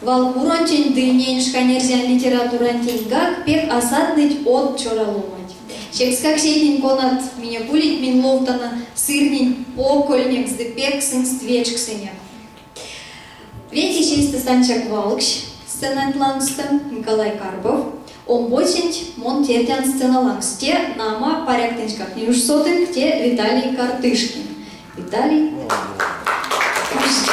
Валкуронтень ды неень шкань эрзянь литературантеньгак пек а сатныть од цёраломанть. Секскак сетнень, конат минек улить, минь ловтано сырнень покольнекс ды пек сынст вечксынек. Вейке чистэ ансяк валгсь сценанть лангсто Николай Карпов, омбоценть мон тердян сцена лангс. Те, нама, паряк тынськак не уш содынк, те Виталий Картышкин. Виталий, пусть.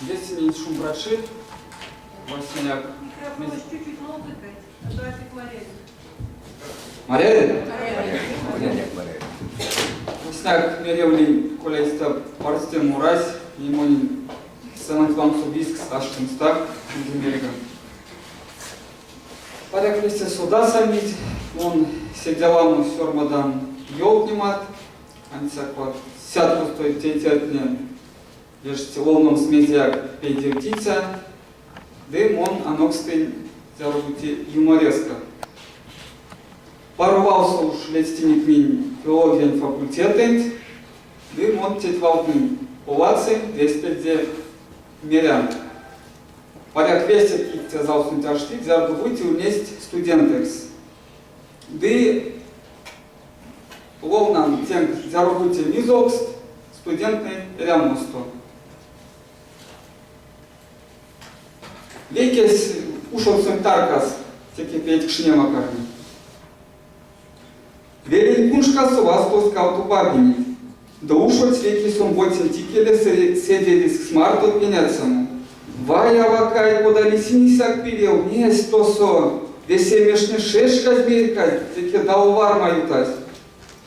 Весенень шумбрачи, васняк. Микрофон чуть-чуть нолдыкать, а то опять маряви. Маряви? Маряви. Васняк меревлинь колейстэ парсте морась, и монь сценанть лангсо визькс аштемстак мельга. Паряк весе содасамизь, мон седе ламо сёрмадан ёвтнемат, ансяк вот сяткосто тетятне вешсть ловномс мезеяк пейдевтиця, ды мон анокстынь зяро-бути юмореска. Паро валсо уш ледстинек минь филологиянь факультетэнть, ды мон теть валтнэнь поладсынь, весть пельде мерян. Паряк весе кить те залсонть аштить, зярдо-бути ульнесть студентэкс. Ды ловнан тенк зяро-бути мизолкст студентнэнь эрямосто. Вейкесь ушодсонть таркас теке пейтькшнема карми. Велень куншкасо вастовсть кавто бабинеть. Ды ушодсь вейкесь омбоценть икеле седе ризкс марто пеняцямо. Вай, авакай, кода лисинь исяк пирев, мезть тосо? Весе мештне шешказь-мерьказь, теке даул варма ютась.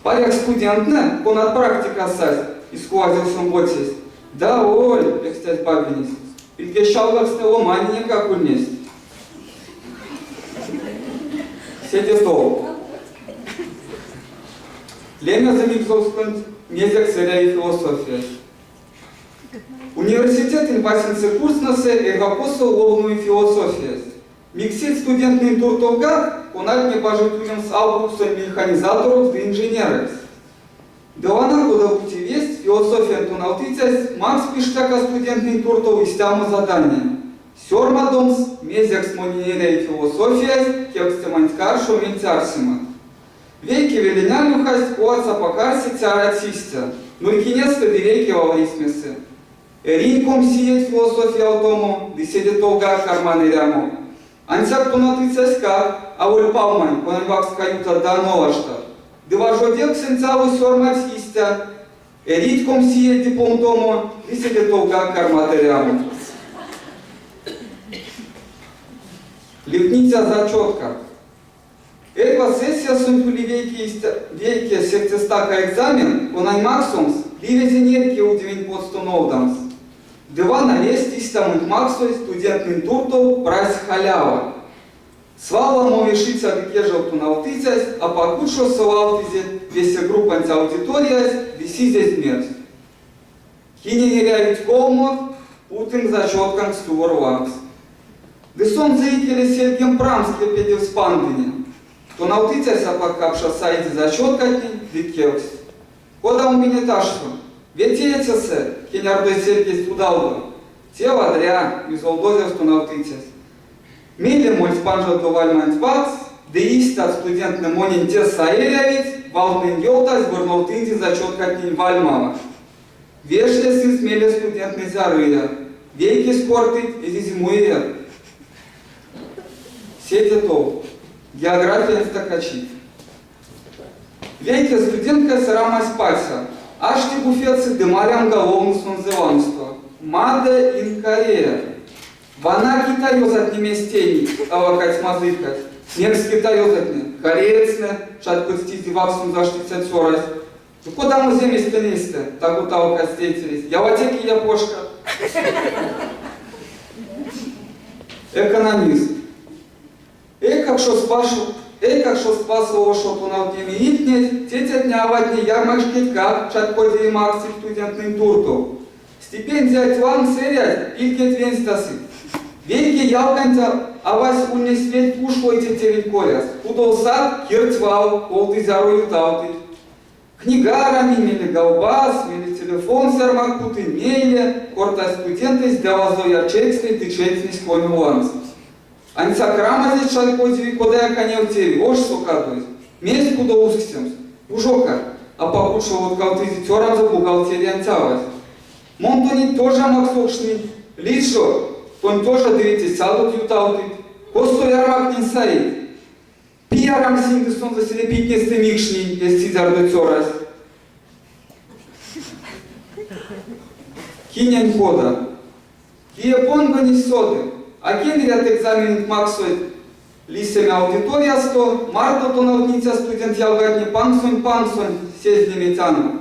Паряк студентнэ, конат практикас састь, искувазевсь омбоцесь. Да, оль, лекстясь бабинесь. Пильге чалгавтстэ ломаннекак ульнесть. Седе тов. Лемезэ Микзовсконть мезекс эряви философиясь. Университетэнь васенце курстнэсэ эрьва косо ловнови философиясь. Миксеть студенттнэнь туртовгак, конатне бажить улемс алкуксонь механизаторокс ды инженерэкс. Ды вана кода-бути весть философиянь тонавтыцясь макссь пиштяка студенттнэнь туртов истямо задания. Сёрмадомс, мезекс монень эряви философиясь, кевкстеманть каршо мельть-арсемат. Вейке веленя люхась куватьс апак арсе цяра чистэ, нурькинестэ ды вейке валрисьмесэ. Эринь 20 иеть философиявтомо ды седе товгак карман эрямо. Ансяк тонавтыцяськак, аволь палмань, конань вакска ютат да нолаштат. Ды важодевксэнть ало сёрмадсь истя: Эрить 20 иеть дипломтомо ды седе товгак кармат эрямо. Ливтниця зачетка. Эрьва сессиясонть ули вейке сехте стака экзамен, конань максомс, ливезень эрьке удемень потсто нолдамс. Ды вана весть истямонть максозь студенттнэнь туртов прась халява. Свал ламо вешиця ды кежев тонавтыцясь апак учо совавтызе весе группанть аудиториясь ды сизезь мерсь: Кинень эрявить колмот, путынк зачетканк стувор лангс. Ды сонзэ икеле сельгем прамс кепедевсь пандыне. Тонавтыцясь апак капша саизе зачеткатнень ды кевкстсь: Кода умине ташто? Ветеецесэ, кенярдозь серьгедсь удалдо. Те вадря, мизолдозевсь тонавтыцясь. Мейле мольсь панжадо вальманть ваксс, ды истят студенттнэ монень тесэ а эрявить, валтнэнь ёвтазь вырновтынзе зачеткатнень вальмава. Вешнесть сынст мейле студенттнэ зярыя. Вейкесь кортыть, эзизь муе. Седе тов. Географиянь стакачить. Вейке студенткась рамась паця. Ашти буфетсэ ды марямга ловны сонзэ лангсто. Made in Korea. Вана китаёзатне мезть тейнить, авакаць мазыйкась. Мекс китаёзатне, кореецтнэ, чатьконстизь вакссонзо аштиця цёрась. Кодамо зэмесь тенестэ, таго талкась тейтересь. Ялатеке япошка. Экономист. Эйкакшост васоло тонавтнеме ильтнезь, тетятне-аватне ярмакшкетькак чатькодеи максыть студенттнэнь туртов. Стипендият лангс эрязь, пильгеть венстясыть. Вейке ялганть авась ульнесь вельть уш ойте тевенть коряс. Кудов сат, кирдть вал, колты зяро ютавтыть. Книга рами, мейле галбаз, мейле телефон сермат путы, мейле, кортась студентэсь, дявазо ярчекстни ды четнесь коня лангс. Ансяк рамазесь чарькодеви кодаяк а невтеви, ошсо кадозь. Мезть кудо усксемс? Ужока, апак учо лоткавтызе цёранзо бухгалтериянь авась. Мон тонеть тоже максокшнынь, лиссь жо, тонь тоже ды ветесядот ютавтыть. Косто ярмактнень саить? Пия рамсинь ды сонзэ седе питнестэ микшнинь, эзь цидярдо цёрась. Кинень кода? Кие понгонесь соды, а кенерят экзаменэнть максозь лисеме аудиториясто, марто тонавтниця студент ялгатне панксонь-панксонь сезнеметяно.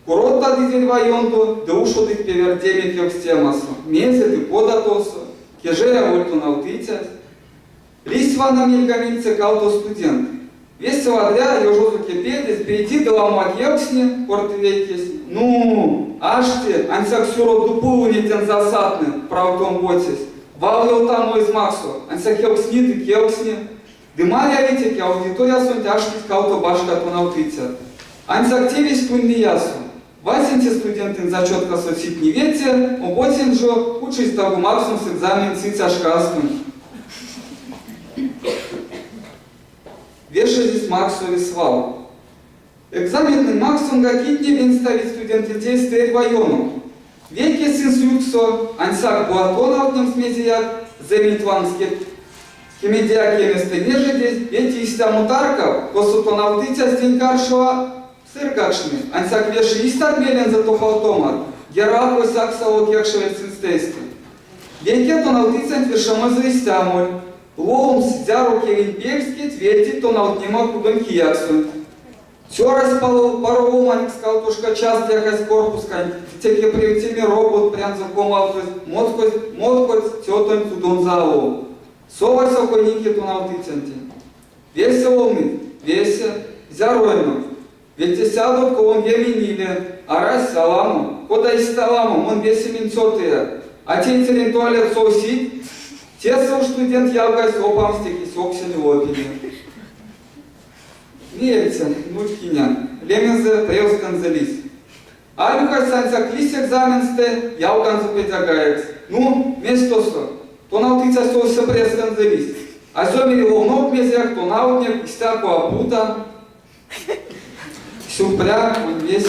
Куродтадызь эрьва ёндо ды ушодыть певердеме кевкстемасо, мезе ды кода тосо, кежей аволь тонавтыцясь. Лиссь вана мельга-мельцек кавто студент. Весе вадря, ёжозо кепедезь, пейди ды ламо а кевкстни, корты вейкесь. Ну, ашти, ансяк сюро ды пулыне тензэ а сатны, правты омбоцесь. Вал ёвтамо эзь максо, ансяк кевкстни ды кевкстни. Ды маряви теке аудиториясонть аштить кавто башка тонавтыцят. Ансяк тевесь тунь лиясо. Васенце студентэнь зачеткасо цитни вете, омбоценть жо кучизь таго максомс экзамен сыця шкастонть. Вешезесь максови свал. Экзаментнэнь максомга китне венставить студентэнтень эрьва ёнов. Вейке сынст ютксо, ансяк бу а тонавтнемс мезеяк, зэменть лангс кемедеяк кеместэ нежедезь, вети истямо тарка, косо тонавтыцясь тень каршо а сыргакшны, ансяк веши истят мелензэ топавтомат, герат осяксало кекшевель сынст эйстэ. Вейке тонавтыцянть вешемазо истямоль: ловомс зяро кевень пелькскеть ветить тонавтнема кудонь кияксонть. Цёрась паро ломанькс кавтошка част якась корпусканть, теке превтеме робот прянзо комавтозь, моткодсь, моткодсь цётонть судонзо алов. Совась окойники тонавтыцянтень. Весе ловныть, весе, зяро эно. 534, арась, аламо. Кода истя аламо, мон весемень цётыя. А тейтерень туалет совсить? Тесэ уш студент ялгась опамсь теке сёксень лопине. Меельце, нурькине, лемензэ превстэнзэ лиссь. Алюхась ансяк лиссь экзаменстэ, ялганзо педягаекс. Ну, мезть тосо? Тонавтыцясь овсе превстэнзэ лиссь. Азё мери ловнок мезеяк, тонавтнек, истяко а пута. Сюкпря, монь весе.